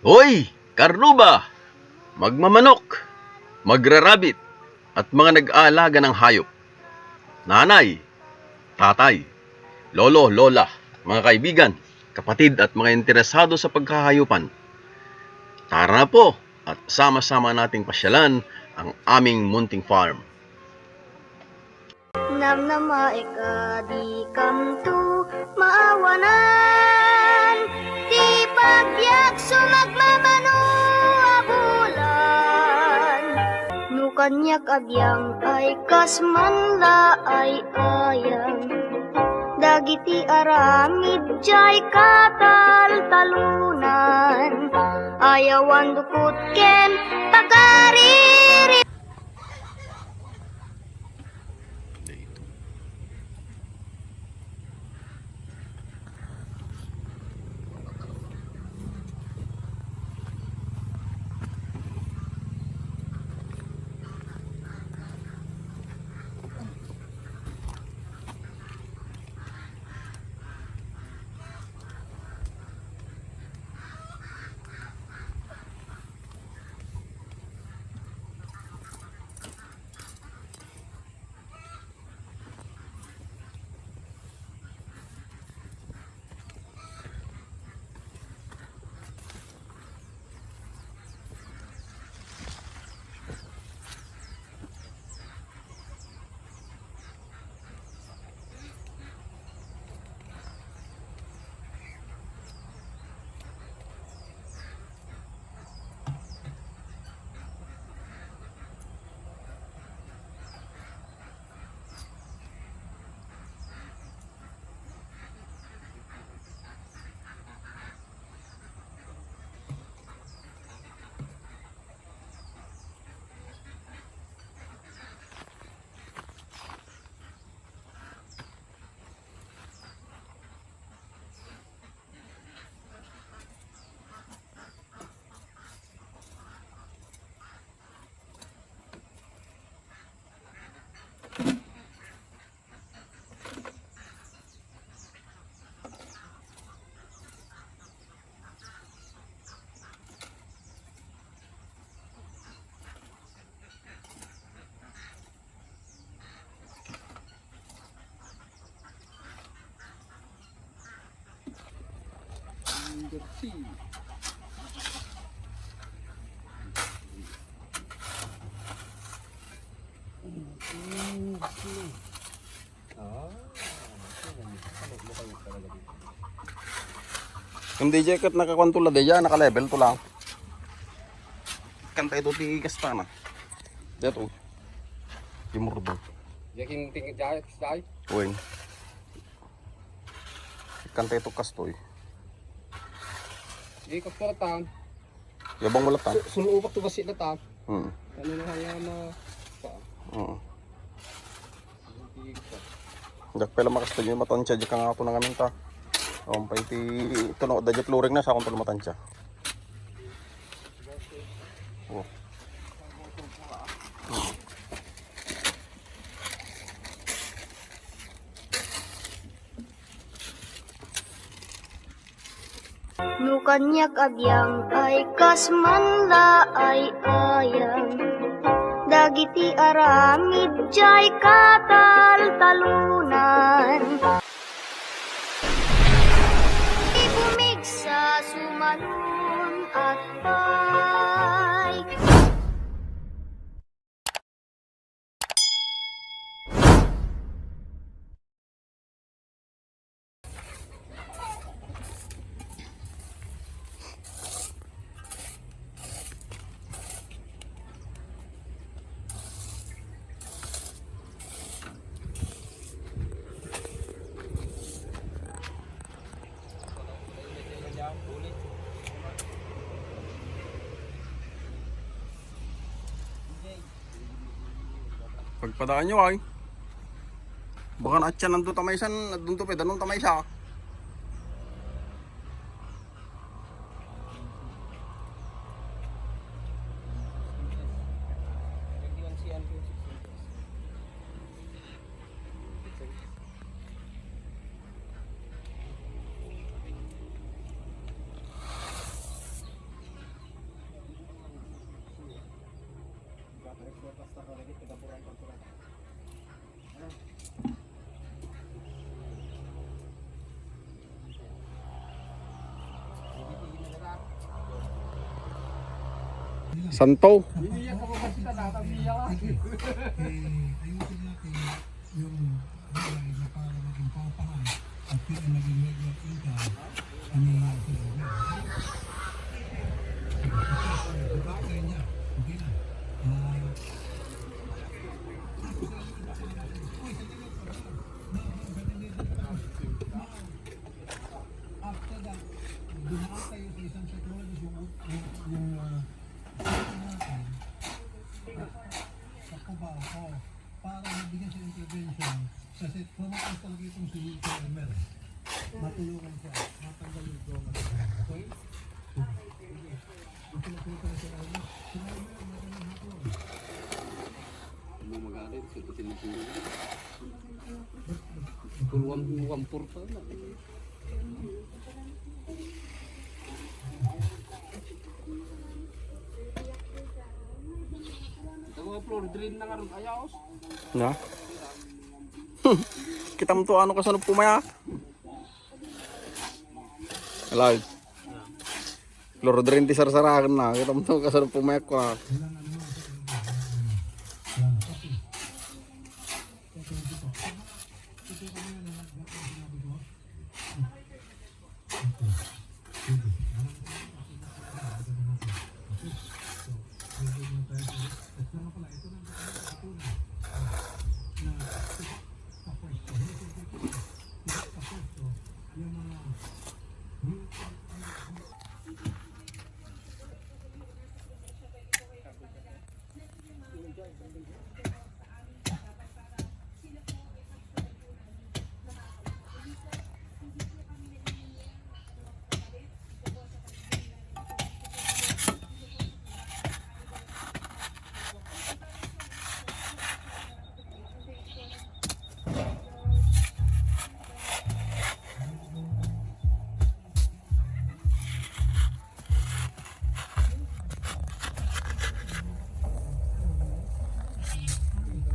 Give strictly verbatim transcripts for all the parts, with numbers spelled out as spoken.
Hoy, karnuba, magmamanok, magrarabit, at mga nag-aalaga ng hayop. Nanay, tatay, lolo, lola, mga kaibigan, kapatid at mga interesado sa pagkahayupan. Tara na po at sama-sama nating pasyalan ang aming munting farm. Namnama, ika, dikamto maawanan ti pagbiag sumagmamano a bulan. No kaniak a biang ay kas man la ay ayam, dagiti aramid jay kataltalunan, ayawan dukot ken pagariri. Hindi, jay ket nakakuanto la, diay naka-level to lang. Kanta ito ti kasta na. Diay to. Di murdo. Diay king ting-, diay, diay. Uy. Kanta ito kastoy. Di, kastoy tan. Yabang mo latan. Su-, sumupak to basi latan. Hmm. Ano na nga na pa? Oo. Diak pay la makastoy, matansya diak nga apo nangamin ta. Awan pay ti tuno, da diay flooring na, sakon to la matansya. Oh. No kaniak a biang ay kas man la ay ayam, dagiti aramid jay kataltalunan. Bumigsa sumalun at pay. Pagpadaanyo ay. Baka naatyan nanto tamaysan, adunto pay danon tamaysa. Santo. After that, dumaan tayo sa isang psychologist, yung, yung, yung, ah, sa Cubao, oh, para mabigyan siya ng intervention. Kasi trauma talaga itong si Sir Elmer. Matulungan siya, matanggal yung trauma. Okay? Gusto mo tulungan si Elmer? Si Elmer, magandang hapon. Ano magalit? Sa ito tinutulungan. Puro one, one four pa na. Ito mga floor drain na nga ron, ayos. Na? Kita mo to, ano, kasano pumaya? Alive. Floor drain ti sarsaraken na. Kita mo to, kasano pumaya ko, ah.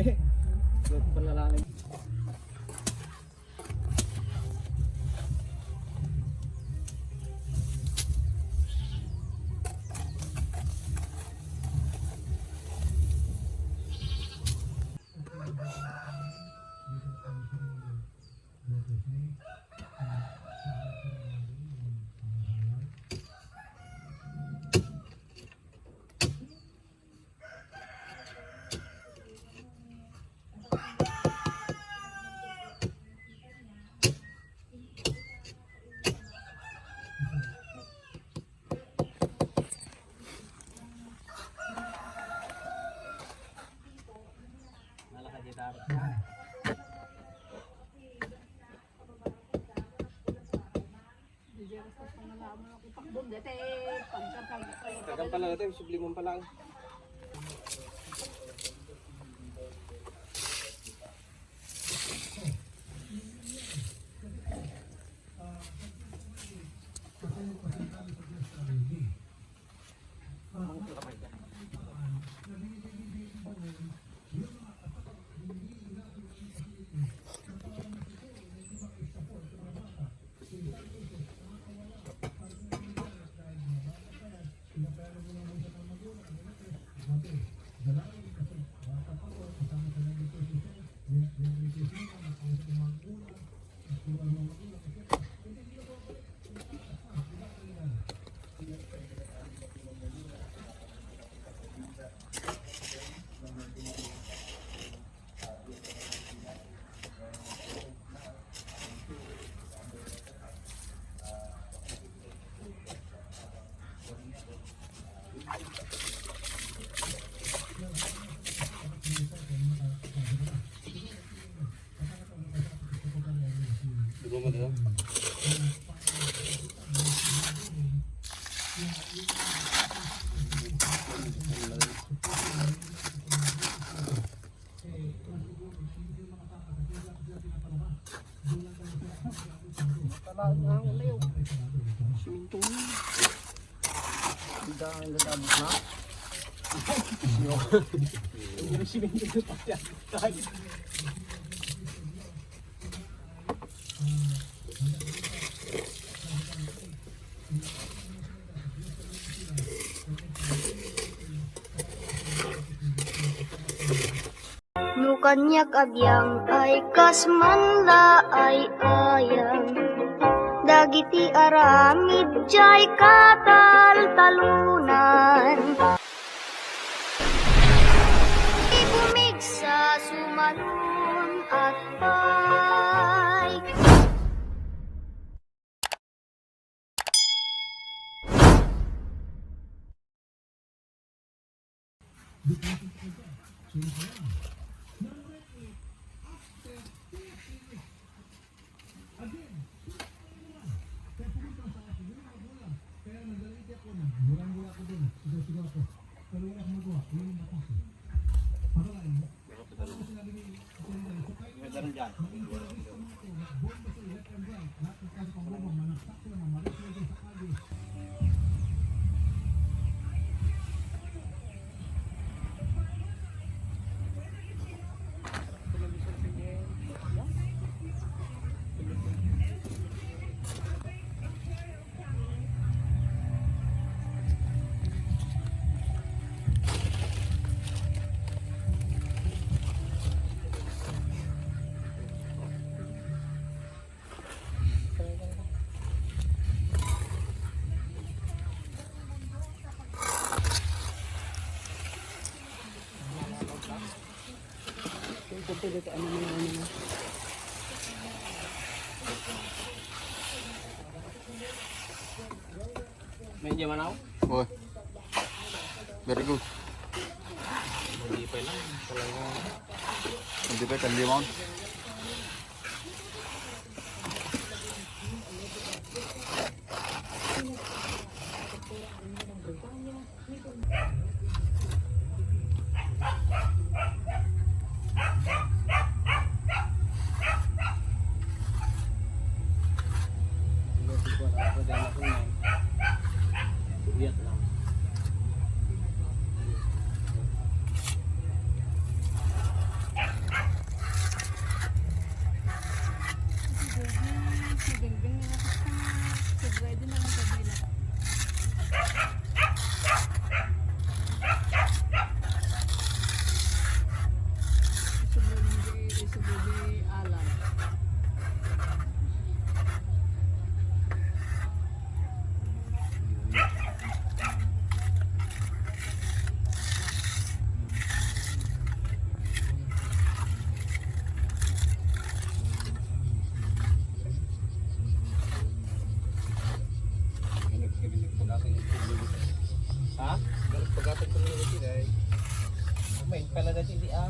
Eh, panalangin. Tagan pala natin, sublimon pala. Siminto. Ang dami na. No kaniak a biang ay kas man la ay ayam, dagiti aramid jay kataltalunan. Bumigsa sumanon at pay. May diyan manaw? Oy. Very good. Hindi pa lang. Talaga. Hindi pa, kalima. Ha? Galit pagkatag sa mga sila eh. May pala na sila ah.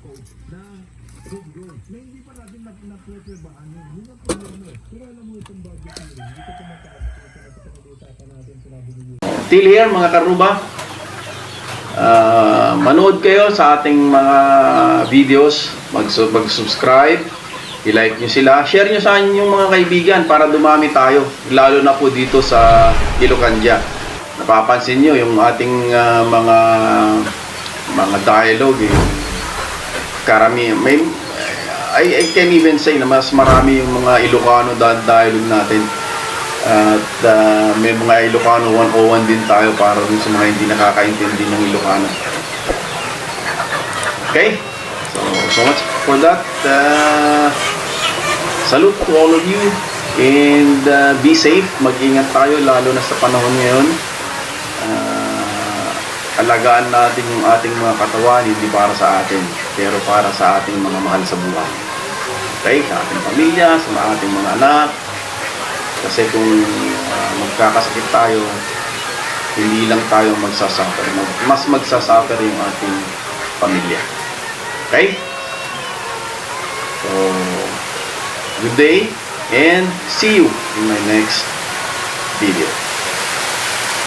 coach na good goal na hindi pa natin na, na-preserbahan yun. Yun ang problema eh. Pero alam mo itong budget hearing, hindi ko tumataas kung sa pinag-uusapan natin, sinabi ni Still here, mga karuba. Ah, manood kayo sa ating mga videos. Mag- mag-subscribe. I-like nyo sila. Share nyo sa inyong mga kaibigan para dumami tayo. Lalo na po dito sa Ilocandia. Napapansin nyo yung ating ah, mga mga dialogue eh. Karami, may, I, I can even say na mas marami yung mga Ilocano da- dialogue natin. At ah, may mga Ilocano one oh one din tayo para dun sa mga hindi nakakaintindi ng Ilocano. Okay? So, so much for that. Ah, salute to all of you. And ah, be safe. Mag-ingat tayo, lalo na sa panahon ngayon. Ah, alagaan natin yung ating mga katawan, hindi para sa atin, pero para sa ating mga mahal sa buhay. Okay? Sa ating pamilya, sa ating mga anak. Kasi kung ah, magkakasakit tayo, hindi lang tayo magsasuffer. Mag- mas magsasuffer yung ating pamilya. Okay? So, good day and see you in my next video.